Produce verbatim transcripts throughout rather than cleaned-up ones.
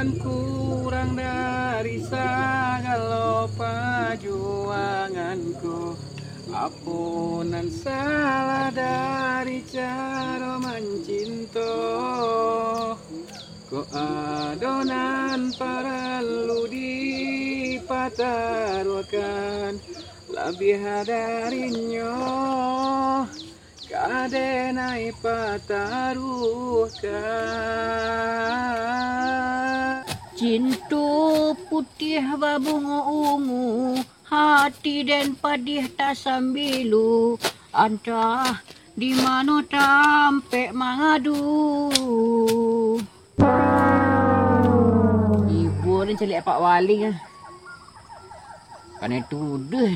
Kurang dari sagalo pajuanganku, apo nan salah dari caro mancinto? Kok ado nan paralu dipataruahkan labiah darinyo? Ka denai pataruahkan. Cinto putiah babungo ungu, hati den padih tasambilu, antah di mano tampek mangadu. Ibo ni caliak Pak Wali ah. Kanai tuduah.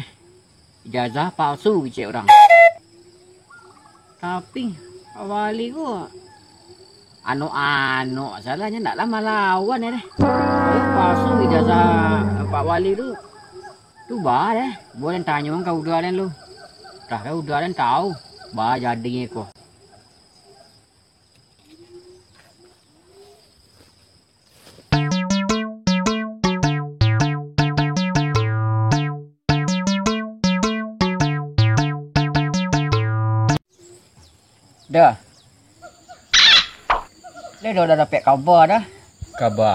Ijazah palsu kecek urang. Tapi, Pak Wali ko anok-anok salah nyo, ndak lah malawan deh. Kalau palsu ijazah Pak Wali tu, tu baa deh. Buliah tanyo ka uda den lu. Dah ka uda den tau baa jadinyo ko. Dah. Lai dah, dah dapek kaba dah. Kaba?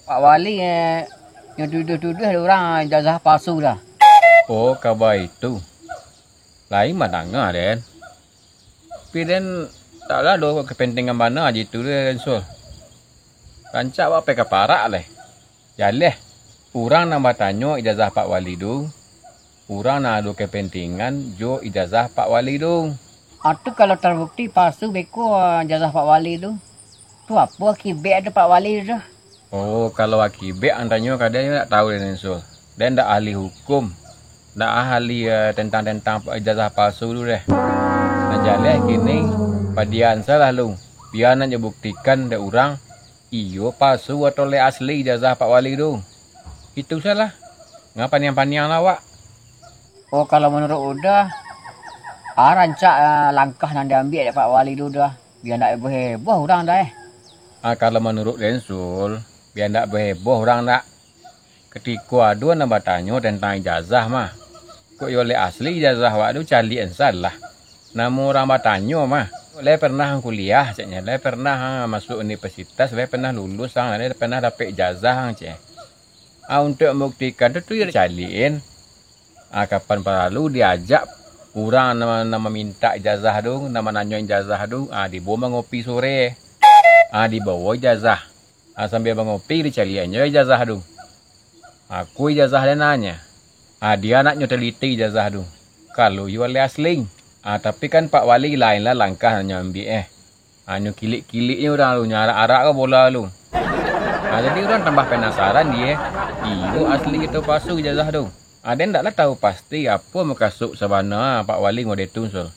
Pak Wali, eh, nyo tuduah-tuduah urang ijazah palsu dah. Oh, kaba itu. Lai mandanga den. Tapi den, taklah ado kepentingan bana jitu den, Sul. Rancak awak pai ka parak lai. Jaleh, urang nan batanyo ijazah Pak Wali tu, urang nan ado kepentingan jo ijazah Pak Wali tu. Atu kalau tabukti palsu beko ijazah Pak Wali tu, tu apo akibek ado Pak Wali tu? Oh, kalau akibek ang tanyo ka den, ndak tau den, Sul. Den ndak ahli hukum, ndak ahli, eh, tentang-tentang ijazah palsu tu deh. Nan jaleh kini, padiahan salah lu, bia nak jo buktikan dek urang, iyo palsu atau lai asli ijazah Pak Wali tu. Itu salah. Nga paniang-paniang lah awak. Oh, kalau manuruik Uda, ah, rancak, ah, langkah nan diambiak dek Pak Wali tu dah. Bia ndak heboh-heboh urang dah, eh. Ah, kalau manuruik den, Sul, bia ndak heboh-heboh urang dak. Katiko ado nan batanyo tantang ijazah mah, kok iyo lai asli ijazah awak tu, caliak an salah. Namo urang batanyo mah, lai pernah ang kuliah, ceknyo, lai pernah ang masuak universitas, lai pernah lulus ang, lai pernah dapek ijazah ang, cek. Ah, untuak mambuktikan tu, tu iyo caliak an. Ah, kapan paralu diajak urang nan, nan mamintak ijazah tu, nan mananyo ijazah tu, ah, dibawo mangopi sore. Ah, dibawo ijazah. Ah, sambia mangopi, dicaliaknyo ijazah tu. Aku ijazah den nyo. Ah, di anaknyo taliti ijazah tu, kalau iyo lai asli. Ah, tapi kan Pak Wali lain lah langkah nan nyo ambiak, eh. Ah, nyo kilik-kiliknyo urang tu, nyo arak-arak ka bola tu. Ah, jadi urang tambah penasaran di, eh, iyo asli atau palsu ijazah tu. Ah, den ndak lah tau pasti apo mukasuik sabana Pak Wali model tu, Sul.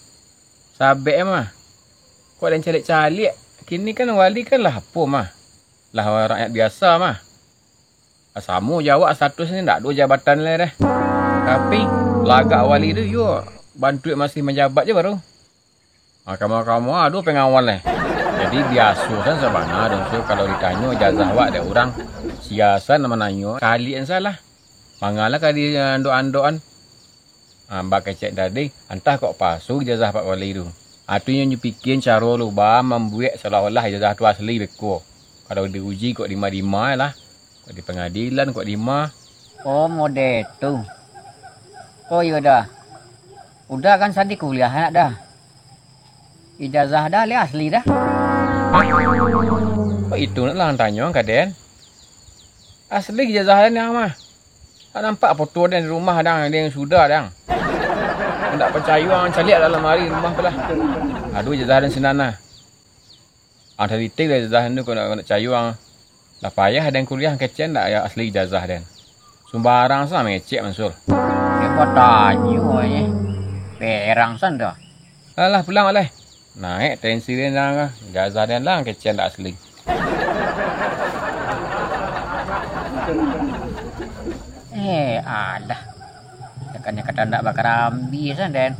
Sabek mah, kok den caliak-caliak, kini kan Wali kan lah apo mah, lah rakyat biasa mah. Samo jo awak statusnyo, ndak ado jabatan lai deh. Tapi, lagak Wali tu iyo bantuak masih manjabat je baru. Ah, kama-kama ado pengawal lai. Jadi, biaso san sabana tu, Sul, kalau ditanyo ijazah awak dek urang, sia san nan mananyo, caliak an salah. Mangalah ka diandok-andokan. Ah, bak kecek tadi, antah kok palsu ijazah Pak Wali tu. Ah, tu nyo pikia caro lu, baa mambuek saolah-olah ijazah tu asli beko. Kalau diuji kok dima-dima lah. Kok di pangadilan, kok dima. Oh, model tu. Oh, iyo dah. Uda kan sadih kuliah nak dah. Ijazah dah lai asli dah. Kok itu nak lah ang tanyo ka den? Asli ijazah den yang mah. Ndak nampak foto den di rumah dang, den sudah dang. Ndak picayo ang, caliak dalam lamari rumah tu lah. Ado ijazah den sinan nah. Ang taliti lah ijazah den tu, kok ndak, kok ndak picayo ang. Lah payah den kuliah kecek ndak asli ijazah den. Sumbarang san mangecek, Mansur. Sia batanyo, eh. Perang san dah. Alah, pulang, alah. Naik tensi den dah, ijazah den lah kecek ndak asli. Eh, alah. Cakaknyo kata ndak bakarambi san den.